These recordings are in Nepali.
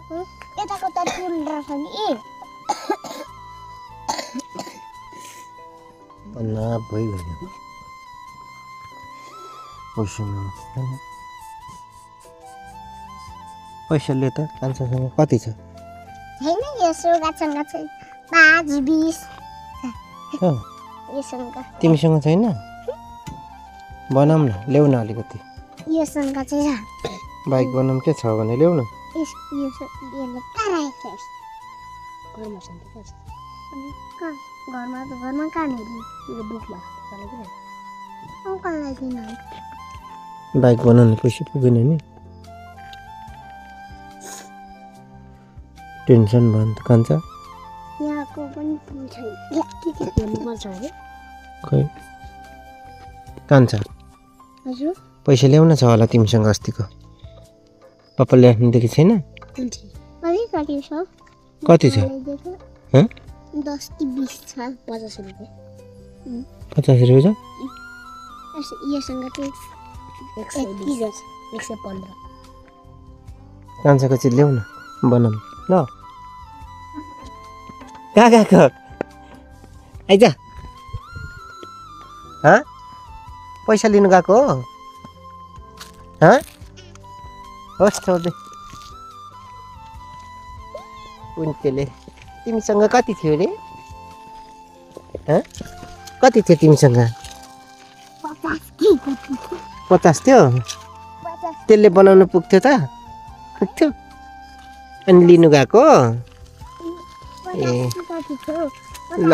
यताको त टुल रहेछ नि अन्ना भइगयो पैसाले त कान्छासँग कति छ हैन यसोगासँग चाहिँ 5-20 यससँग तिमीसँग छैन बनाऊ न ल्याउ न अलिकति यससँग चाहिँ बाइक बनाऊँ के छ भने ल्याउ न यसले कराएको घरमा कहाँ बुकमा अङ्कललाई दिन बाइक बनाउने पैसा पुगेन नि टेन्सन भयो नि त कान्छा यहाँको पनि पुल छैन खै कान्छा हजुर पैसा ल्याउन छ होला तिमीसँग अस्तिको पापा ल्याउनुदेखि छैन अलिकति छ कति छ 10-20 छ 50 रुपियाँ 50 रुपियाँ छ योसँग चाहिँ 115 कान्छाको चाहिँ ल्याउ न बनाऊँ ल कहाँ गएको आइज पैसा लिनु गएको हो होस् छोड्दे कुन्तेले तिमीसँग कति थियो रे कति थियो तिमीसँग 50 थियो त्यसले बनाउनु पुग्थ्यो त पुग्थ्यो अनि लिनु गएको ए ल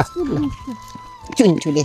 चुन्चुले